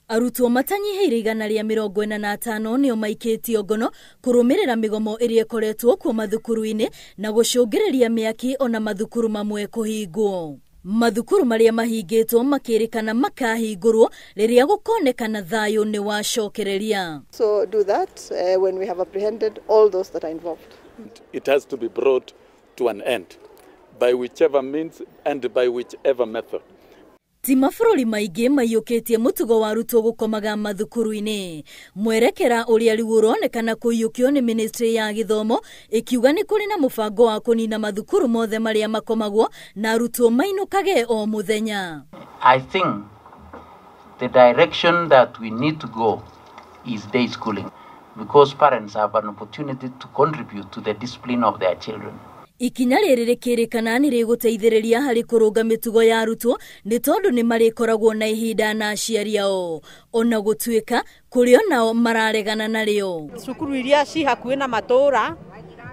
Arutwo matanyihĩire 145 nĩo maikĩtio ngono kũrũmĩrĩra mĩgomo ĩrĩa ĩkoretwo kuo mathukuru-inĩ na gũcũngĩrĩria mĩaki ona mathukuru mamwe kũhingwo. Mathukuru marĩa mahingĩtwo makĩrĩkana makahingũrwo rĩrĩa gũkonekana thayũ nĩ wacokereria. So do that when we have apprehended all those that are involved. It has to be brought to an end by whichever means and by whichever method. Ti mabũrũri maingĩ maiyũkĩtie mũtugo wa arutwo gũkomaga mathukuru-inĩ. Mwerekera ũrĩa rĩu ũronekana kũiyũkio nĩ ministry ya gĩthomo ĩkiuga nĩ kũrĩ na mũbango wa kũnina mathukuru mothe marĩa makomagwo na arutwo mainũkage o mũthenya. I think the direction that we need to go is day schooling because parents have an opportunity to contribute to the discipline of their children. Ikinya rĩrĩ rĩkĩrĩkana nĩ rĩgũteithĩrĩria harĩ kũrũnga mĩtugo ya arutwo nĩ tondũ nĩ marĩkoragwo na ihinda na aciari ao, ona gũtuĩka kũrĩ onao mararegana narĩo. Cukuru iria ci hakuhĩ na matũũra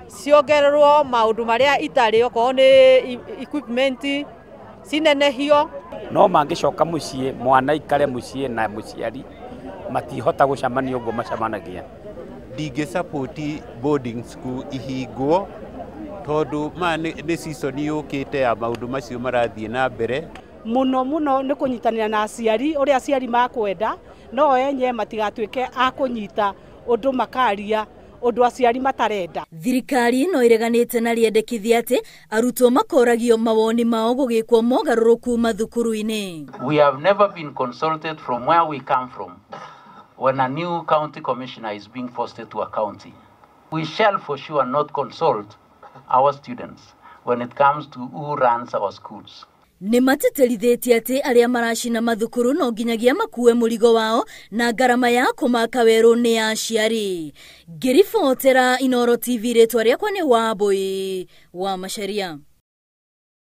ciongererwo maũndũ marĩa itarĩ, okorwo nĩ equipment cinenehio. No mangĩcoka mũciĩ, mwana aikare mũciĩ na mũciari, matihota gũcemania ũguo macemanagia. Ndingĩ support boarding school ihingwo tondu ma nĩ season yũkĩte ya maũndũ macio marathiĩ na mbere. Mũno mũno nĩ kũnyitanĩra na aciari, ũrĩa aciari makwenda, no enye matigatuĩke a kũnyita ũndũ makaria ũndũ aciari matarenda. Thirikari no ĩreganĩte na rĩendekithia atĩ arutwo makoragio mawoni mao gũgĩkwo mogarũrũku mathukuru-inĩ. We have never been consulted from where we come from when a new county commissioner is being posted to a county. We shall for sure not consult our students when it comes to who runs our schools. Nĩ matĩtĩrithĩtie atĩ arĩa maracina mathukuru no nginyagia makue mũrigo wao na ngarama ya kũmaka werũ nĩ ya aciari. Ngĩribotera Inooro TV, rĩtwa rĩakwa nĩ Wambui wa Macharia.